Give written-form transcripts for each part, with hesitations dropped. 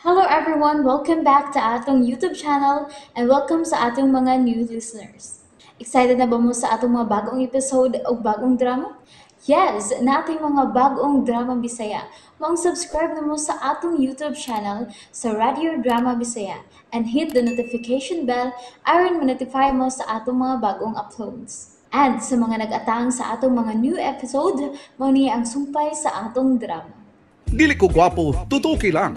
Hello everyone! Welcome back to atong YouTube channel and welcome sa atong mga new listeners. Excited na ba mo sa atong mga bagong episode o bagong drama? Yes! Nating mga bagong drama Bisaya. Maong subscribe na mo sa atong YouTube channel sa Radio Drama Bisaya and hit the notification bell aron ma-notify mo sa atong mga bagong uploads. And sa mga nag-atang sa atong mga new episode, mao ni ang sumpay sa atong drama. Dili ko gwapo, tutuki lang.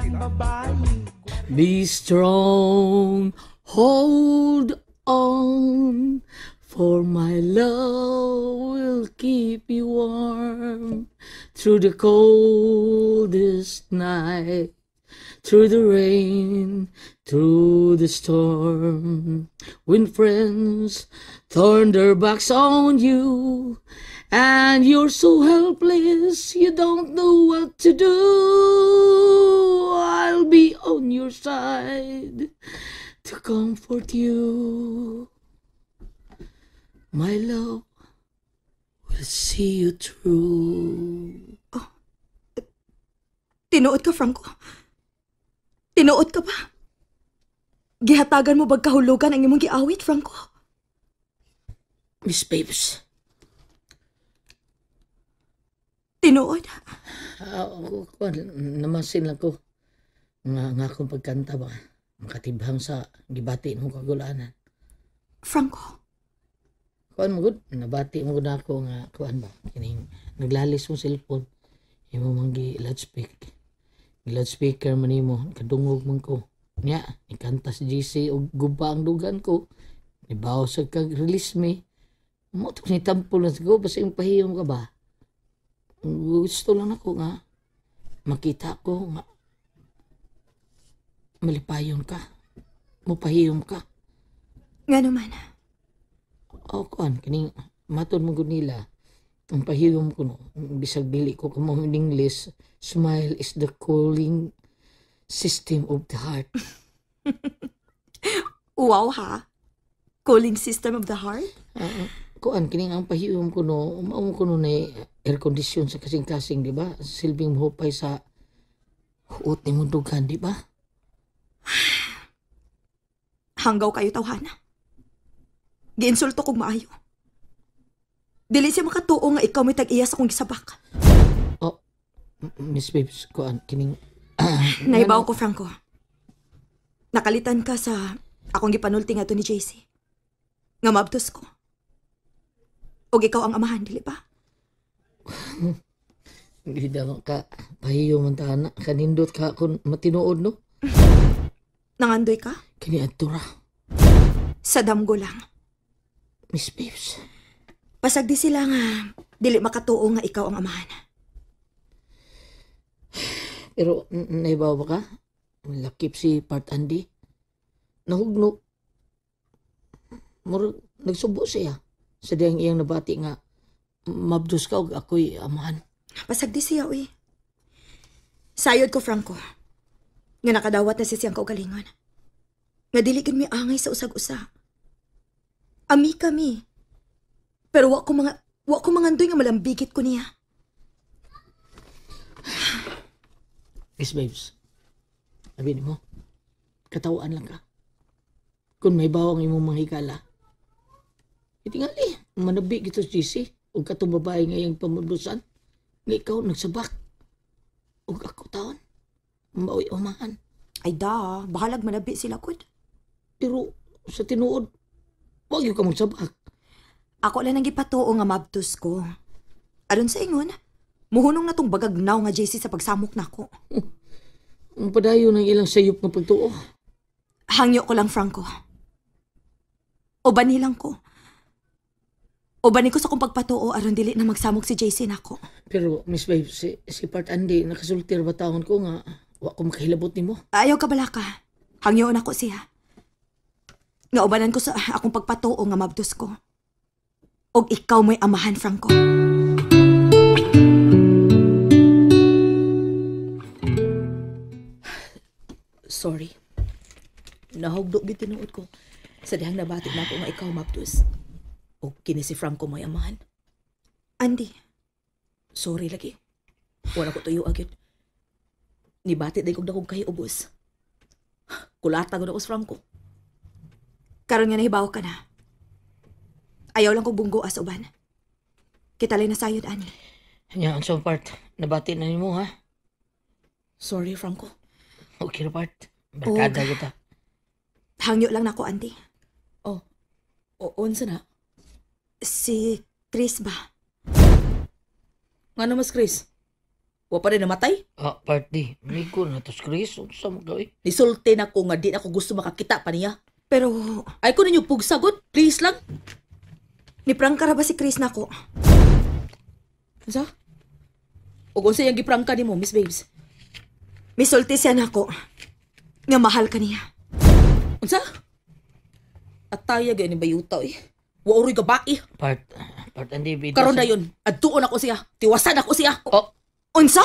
Be strong, hold on, for my love will keep you warm through the coldest night, through the rain, through the storm. When friends turn their backs on you, and you're so helpless, you don't know what to do, I'll be on your side to comfort you. My love will see you through. Oh, tinuod ka, Franco. Tinuod ka ba? Gihatagan mo bag kahulugan ang imong giawit, Franco? Miss Babes. Tinuod? Namasin lang ko. Nga akong pagkanta ba? Makatibhang sa gibati mo kagulanan. Franco? Kuan mo gud, nabati mo gud ako nga kuan ba? Kining naglalis mo cellphone. Imo man gi loudspeaker. Loudspeaker man nimo, kadungog man ko. Nya, ikanta si GC og guba ang dugan ko. Nibaw sa kag release me. Mo to ni tampol na ko basta imong pahiyom ka ba? Gusto lang ako nga makita ko nga malipayon ka. Mupahiyom ka. Nga naman. O, kuan, kining matod mo gud nila, ang pahiyom ko no, bisag dili ko kamo in English, smile is the cooling system of the heart. Wow ha? Cooling system of the heart? Kuan, kining ang pahiyom ko no, mao ko no na air condition sa kasing-kasing, di ba? Silbing mahupay sa huot ni mong dughan, di ba? Hanggaw kayo tawhana. Giinsulto kog maayo. Dili siya makatuo nga ikaw may tag-iya sa akong gisabak. Oh, Miss Babes, kuan, kining... Naibaw ko, Franco. Nakalitan ka sa akong gipanulti nga to ni JC. Nga maabtos ko. Og ikaw ang amahan, dili ba? Hindi daw ka, pahiyo man ta na. Kanindot ka kung matinuod, no? Nangandoy ka? Kini adtura. Sa damgo lang. Miss Babes. Pasagdi sila nga, dili makatuo nga ikaw ang amahan. Pero, naibaw ba ka? Lakip si Part Andy. Nahugno. Murag, nagsubo siya. Sa diyang iyang nabati nga, mabdos ka og ako'y amahan. Pasagdi siya, uy. Sayod ko, Franco. Nga nakadawat na siya siyang kaugalingon. Nga dili gid mi angay sa usag-usa. Ami kami. Pero wa ko mangandoy nga malambigit ko niya. Miss Babes, sabi mo, katawaan lang ka. Kung may bawang imong mga higala, itingali, manabi gito si GC, o katong babae nga iyang pamablusan, nga ikaw nagsabak, o ako taon, maoy umahan. Ay da, bahalag manabi sila kod. Pero sa tinuod, wag yun ka magsabak. Ako lang ang gipatuo nga mabtos ko. Aron sa ingon, muhunong na tong bagagnaw nga JC sa pagsamok nako. Ang padayon ng ilang sayop nga pagtuo. Hangyo ko lang, Franco. Uban nilang ko. Uban ko sa kong pagpatuo aron dili na magsamok si JC nako. Pero, Miss Babe, si Part Andy, nakasultir ba taon ko nga wa ko makahilabot nimo? Ayaw ka balaka. Hangyoon ako siya. Nga ubanan ko sa akong pagpatuo nga mabdos ko. Og ikaw mo'y amahan, Franco. Sorry. Nahugdo gid tinuod ko. Sa dihang nabati na ako nga ikaw mabdos. O kini si Franco mo'y amahan. Andy. Sorry lagi. Wala ko tuyo agad. Nibati day kog dakong kayo ubos. Kulata gud ako sa Franco. Karon nga nahibaw ka na. Ayaw lang kong bunggo sa uban. Kita lang nasayod, ani. Nya, ang sa part, nabati na nimo ha? Sorry, Franco. Okay na part. Barkada Og. kita. Hangyo lang nako, auntie. Oh, o unsa na? Si Chris ba? Ngano mas Chris? Wa pa rin namatay? Ah, part di. Migo na to, Chris. Unsa mo gawin? Nisulti na ko nga di na ko gusto makakita pa niya. Pero, Ay ko ninyo pugsagot, please lang. ni-prangka ra ba si Chris nako? Unsa? Ug unsa iyang giprangka nimo, Miss Babes? Misulti siya nako. Nga mahal ka niya. Unsa? Ataya gyud ni bayuta eh. Wa uroy gabai. Part, part, andi, bida Karon sa- na yun, adtuon ako siya. Tiwasan ako siya. Oh, Unsa?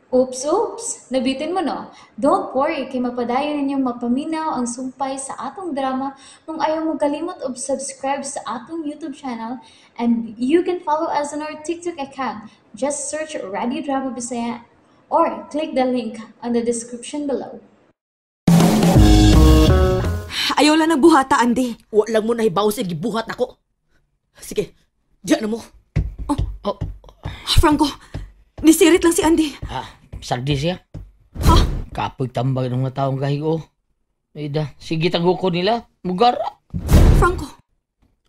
Oops, oops! Nabitin mo no? Don't worry, kay mapadayon ninyong mapaminaw ang sumpay sa atong drama kung ayaw mo kalimot og subscribe sa atong YouTube channel, and you can follow us on our TikTok account. Just search Radio Drama Bisaya or click the link on the description below. Ayaw lang nagbuhata, Andy. Wa lang mo nahibaw sa gibuhat nako. Sige, diyan na mo. Oh, Franco, nisirit lang si Andy. ah, sagdi siya. Ha? Kapoy tambag ng mga taong kahigo. Ida, sige taguko nila. Mugara. Franco,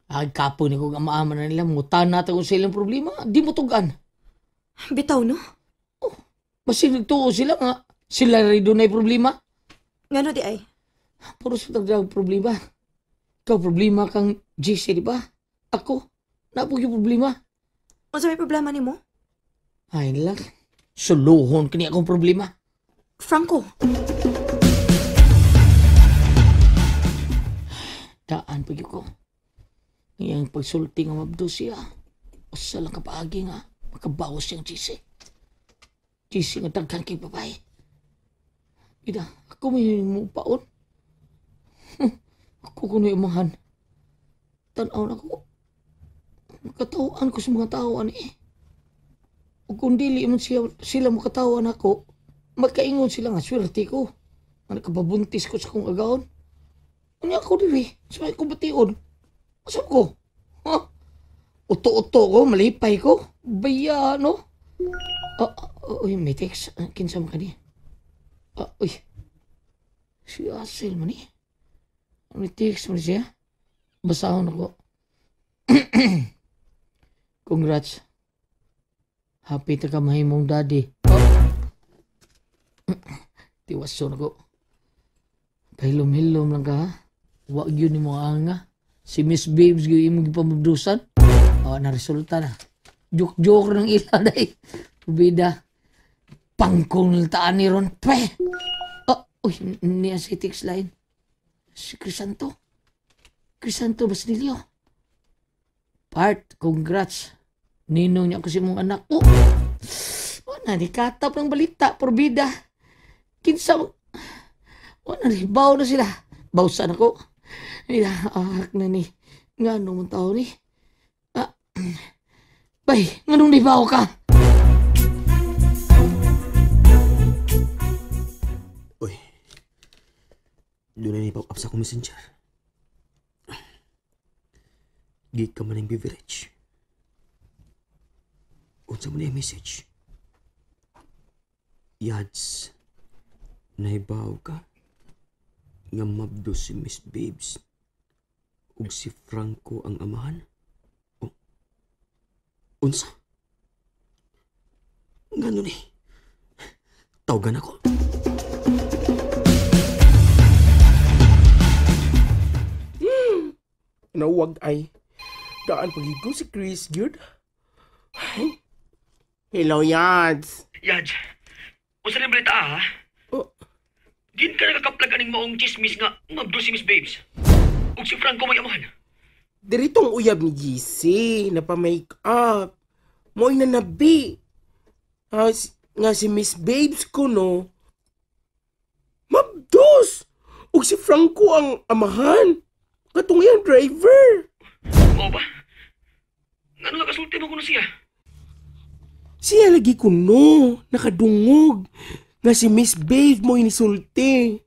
Ay, kapoy ni kong ama-ama na nila. Mutan natin kung silang problema. Di mo tugan. Bitaw no? Basta nagtuo sila nga. Sila rin doon ay problema. Ngano di ay? Puro sa tagdag problema. Ikaw problema kang GC, di ba? Ako, napog yung problema. Unsa may problema nimo? Ay lang. Suluhon kini akong problema. Franco, Daan pag ko. Ngayang pagsulti nga mabdo siya. Usa lang kapaagi nga makabawas siyang GC. GC nga daghan kay babae. Ida, ako may mo paon. Ako kuno imahan. Tan-aw na ko. Makatawaan ko sa mga tao ani. Ug kung dili man sila makatawan ako, makaingon sila nga swerte ko. Nga nakababuntis ko sa akong agaon. Unya ako diri, sa may kubation. Asa ko? Ha? Uto-uto ko, malipay ko. Baya, no? Uy, may text. Kinsa man kani? Uy. Si Asel man ni. May text man siya. Basahon ako. Congrats. Happy ta ka mahimong daddy. Oh. Tiwason ako. Pahilom-hilom lang ka, ha? Wag yun ni mo anga. Si Miss Babes gyud imong gipamabdusan. Oh, na resulta na. Joke-joke ng ila day. Bida. Pangkong taan ni Ron. Pe! Oh, uy, niya si text line. Si Crisanto. Crisanto Basilio. Part, congrats. Ninong niya ko si mong anak. Oh! Wala, ni katap ng balita, porbida. Kinsa, wala, baw na sila. Bawsan ako. Ila, ahak na ni. Nga, ano mong tao ni? Ah, bay, nganong di baw ka? Uy. Doon na ni-pop up sa akong messenger. Gig ka man ng beverage. Unsa man yung message? Yads, nahibaw ka nga mabdo si Miss Babes ug si Franco ang amahan? Oh. Unsa? Ngano ni? Tawagan ako. Nawag ay. Daan pagigo si Chris, gyud. Ay. Hello, Yads. Yaj, unsa ni balita ha? Oh. Din ka nakakaplag aning maong chismis nga mabdo si Miss Babes. Ug si Franco may amahan. Diritong uyab ni GC, napa-make up. Mo'y nanabi. Nga si Miss Babes ko, no? Mabdos! Ug si Franco ang amahan. Katong iyang driver. Mao ba? Ngano nakasulti mo kuno siya? Siya lagi kuno, nakadungog. Nga si Miss Babe mo inisulti.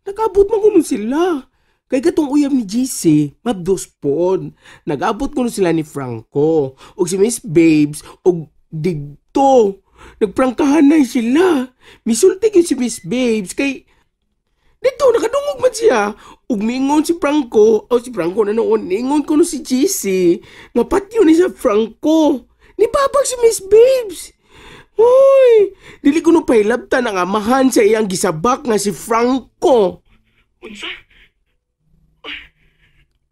Nag-abot man kuno sila. Kay katong uyab ni GC, mabdos pod. Nag-abot kuno sila ni Franco. Og si Miss Babes, og digto. Nagprangkahan na sila. Misulti gyud si Miss Babes kay dito, nakadungog man siya. Ug miingon si Franco, o si Franco na noon, niingon ko no si GC, nga patyo ni sa Franco. Nibabag si Miss Babes. Hoy, dili ko no pahilabtan ang amahan sa iyang gisabak nga si Franco. Unsa?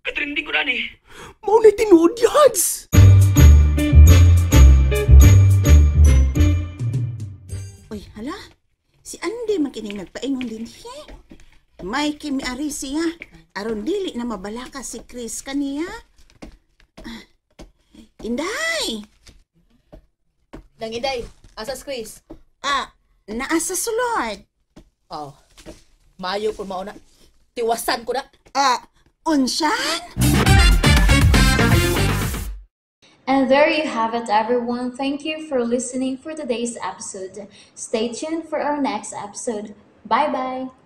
Katrending ko na ni. Mao na tinuod yads. Uy, hala. Si Andy man kining nagpaingon din he. May kimiari siya. Aron dili na mabalaka si Chris kaniya. Ah, Inday! Nang Inday, asas Chris. Ah, naa sa sulod. Oh. Maayo po mauna. Tiwasan ko na. Ah, unsan? And there you have it, everyone. Thank you for listening for today's episode. Stay tuned for our next episode. Bye bye.